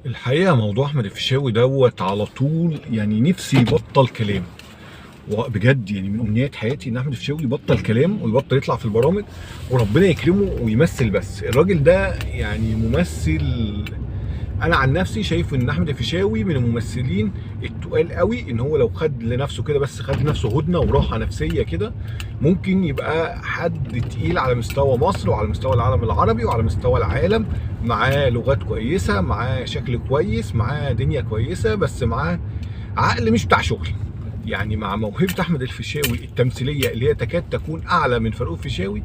الحقيقة موضوع احمد الفيشاوي دوت على طول، يعني نفسي يبطل كلام. وبجد يعني من امنيات حياتي ان احمد الفيشاوي يبطل كلام ويبطل يطلع في البرامج وربنا يكرمه ويمثل. بس الراجل ده يعني ممثل، انا عن نفسي شايف ان احمد الفيشاوي من الممثلين التقال قوي، ان هو لو خد لنفسه كده، بس خد لنفسه هدنة وراحة نفسية كده، ممكن يبقى حد تقيل على مستوى مصر وعلى مستوى العالم العربي وعلى مستوى العالم. معاه لغات كويسه، معاه شكل كويس، معاه دنيا كويسه، بس معاه عقل مش بتاع شغل. يعني مع موهبة احمد الفيشاوي التمثيلية اللي هي تكاد تكون اعلى من فاروق الفيشاوي،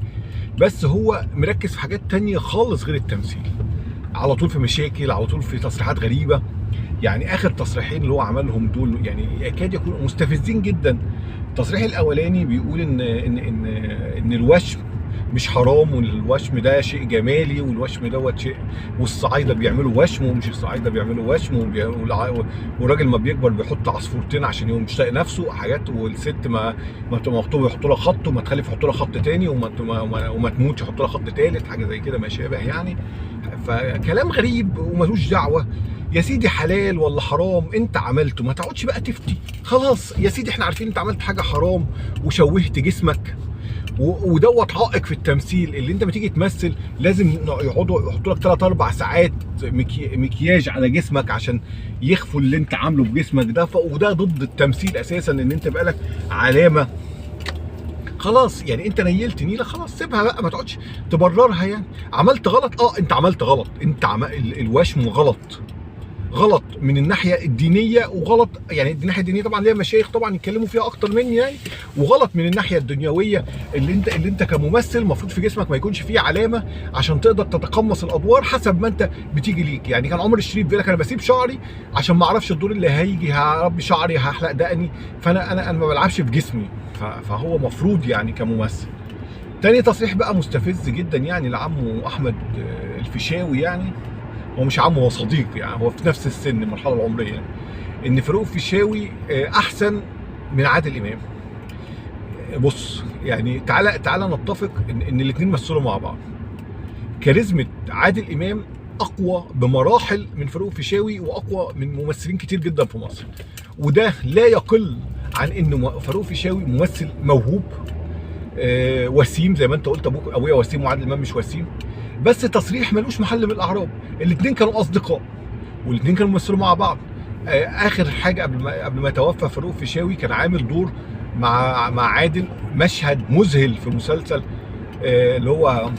بس هو مركز في حاجات تانية خالص غير التمثيل. على طول في مشاكل، على طول في تصريحات غريبة. يعني اخر تصريحين اللي هو عملهم دول يعني يكاد يكونوا مستفزين جدا. التصريح الاولاني بيقول ان الوشم مش حرام، والوشم ده شيء جمالي، والوشم دوت شيء، والصعايده بيعملوا وشم ومش الصعايده بيعملوا وشم، والراجل ما بيكبر بيحط عصفورتين عشان يقوم مش طايق نفسه حاجات، والست ما تبقى مخطوبه يحطوا لها خط، وما تخلف يحطوا لها خط تاني، وما تموت يحطوا لها خط تالت، حاجة زي كده ما شابه يعني. فكلام غريب وملوش دعوه. يا سيدي حلال ولا حرام انت عملته، ما تقعدش بقى تفتي. خلاص يا سيدي احنا عارفين انت عملت حاجة حرام وشوهت جسمك، ودوت عائق في التمثيل. اللي انت ما تيجي تمثل لازم يقعدوا يحطوا لك 3 4 ساعات مكياج على جسمك عشان يخفوا اللي انت عامله بجسمك ده، وده ضد التمثيل اساسا، ان انت بقالك علامة. خلاص يعني انت نيلت نيله، خلاص سيبها بقى، ما تقعدش تبررها. يعني عملت غلط، انت عملت غلط، انت الوشم غلط، غلط من الناحية الدينية، وغلط يعني الناحية الدينية طبعا ليها مشايخ طبعا يتكلموا فيها اكتر مني يعني، وغلط من الناحية الدنيوية اللي انت كممثل المفروض في جسمك ما يكونش فيه علامة عشان تقدر تتقمص الادوار حسب ما انت بتيجي ليك. يعني كان عمر الشريف بيقول لك انا بسيب شعري عشان ما اعرفش الدور اللي هيجي، هربي شعري، هحلق دقني، فانا انا انا ما بلعبش في جسمي. فهو مفروض يعني كممثل. تاني تصريح بقى مستفز جدا يعني لعمه احمد الفيشاوي، يعني هو مش عمه، هو صديق، يعني هو في نفس السن المرحلة العمرية يعني، ان فاروق الفيشاوي احسن من عادل امام. بص يعني تعالى نتفق ان الاثنين مثلوا مع بعض. كاريزما عادل امام اقوى بمراحل من فاروق الفيشاوي، واقوى من ممثلين كتير جدا في مصر، وده لا يقل عن ان فاروق الفيشاوي ممثل موهوب، وسيم زي ما انت قلت، ابوك ابويا وسيم وعادل امام مش وسيم. بس تصريح ملوش محل من الاعراب. الاثنين كانوا اصدقاء والاثنين كانوا بيمثلوا مع بعض. اخر حاجة قبل ما توفى فاروق فيشاوي كان عامل دور مع عادل، مشهد مذهل في مسلسل اللي هو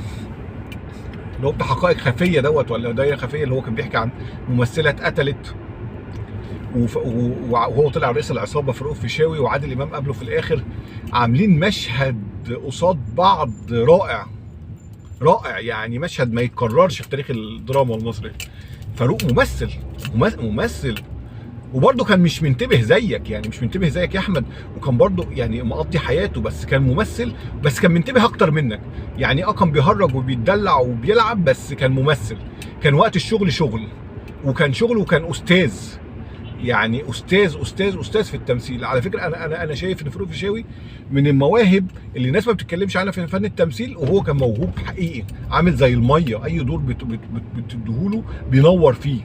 بتاع حقائق خفيه دوت ولا دايرة خفيه، اللي هو كان بيحكي عن ممثلة اتقتلت، وهو طلع رئيس العصابة فاروق فيشاوي، وعادل امام قابله في الاخر، عاملين مشهد قصاد بعض رائع رائع، يعني مشهد ما يتكررش في تاريخ الدراما المصرية. فاروق ممثل ممثل، وبرده كان مش منتبه زيك، يعني مش منتبه زيك يا احمد، وكان برده يعني مقضي حياته، بس كان ممثل، بس كان منتبه اكتر منك. يعني كان بيهرج وبيتدلع وبيلعب، بس كان ممثل. كان وقت الشغل شغل، وكان شغله، وكان استاذ، يعني استاذ استاذ استاذ في التمثيل. على فكرة انا شايف ان فاروق فيشاوي من المواهب اللي الناس ما بتتكلمش عنها في فن التمثيل، وهو كان موهوب حقيقي، عامل زي المية، اي دور بتديهوله بينور فيه.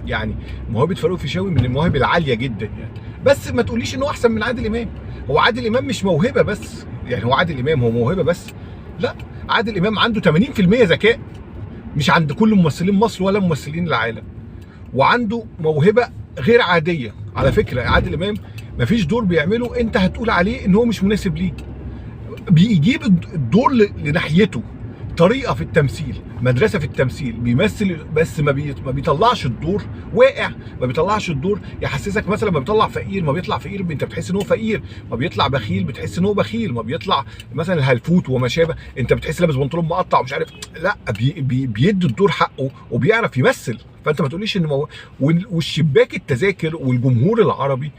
يعني موهبة فاروق فيشاوي من المواهب العالية جدا يعني. بس ما تقوليش ان هو احسن من عادل امام. هو عادل امام مش موهبة بس، يعني هو عادل امام هو موهبة بس؟ لا، عادل امام عنده 80% ذكاء مش عند كل ممثلين مصر ولا ممثلين العالم، وعنده موهبة غير عادية. على فكرة عادل امام مفيش دور بيعمله انت هتقول عليه ان هو مش مناسب ليه، بيجيب الدور لناحيته، طريقه في التمثيل، مدرسه في التمثيل، بيمثل بس ما بيطلعش الدور واقع، ما بيطلعش الدور يحسسك مثلا، ما بيطلع فقير، ما بيطلع فقير انت بتحس ان هو فقير، ما بيطلع بخيل بتحس ان هو بخيل، ما بيطلع مثلا هلفوت وما شابه انت بتحس لابس بنطلون مقطع ومش عارف، لا بي بي بيدي الدور حقه وبيعرف يمثل. فانت ما تقوليش ان والشباك التذاكر والجمهور العربي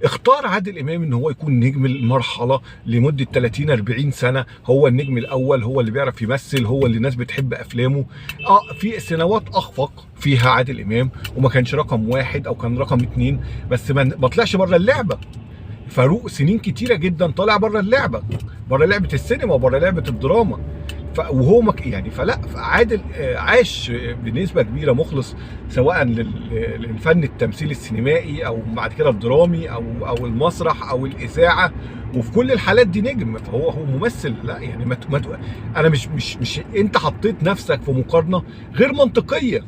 اختار عادل امام ان هو يكون نجم المرحلة لمدة 30 40 سنة، هو النجم الاول، هو اللي بيعرف يمثل، هو اللي الناس بتحب افلامه. في سنوات اخفق فيها عادل امام وما كانش رقم واحد او كان رقم 2، بس ما طلعش بره اللعبة. فاروق سنين كتيرة جدا طالع بره اللعبة، بره لعبه السينما وبره لعبه الدراما. وهو يعني فلا، عادل عاش بنسبة كبيرة مخلص، سواء للفن التمثيل السينمائي او بعد كده الدرامي او المسرح او الاذاعة، وفي كل الحالات دي نجم. فهو هو ممثل. لا يعني ما انا مش مش مش انت حطيت نفسك في مقارنة غير منطقية.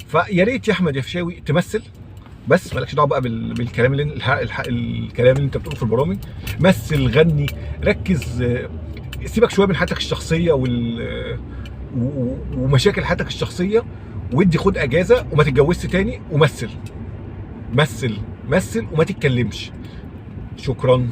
فيا ريت يا احمد يا فشاوي تمثل بس، مالكش دعوه بقى بالكلام اللي الكلام اللي انت بتقوله في البرامج. مثل، غني، ركز، سيبك شوية من حياتك الشخصية ومشاكل حياتك الشخصية، وادي خد اجازه وما تتجوزش تاني، ومثل مثل مثل وما تتكلمش. شكرا.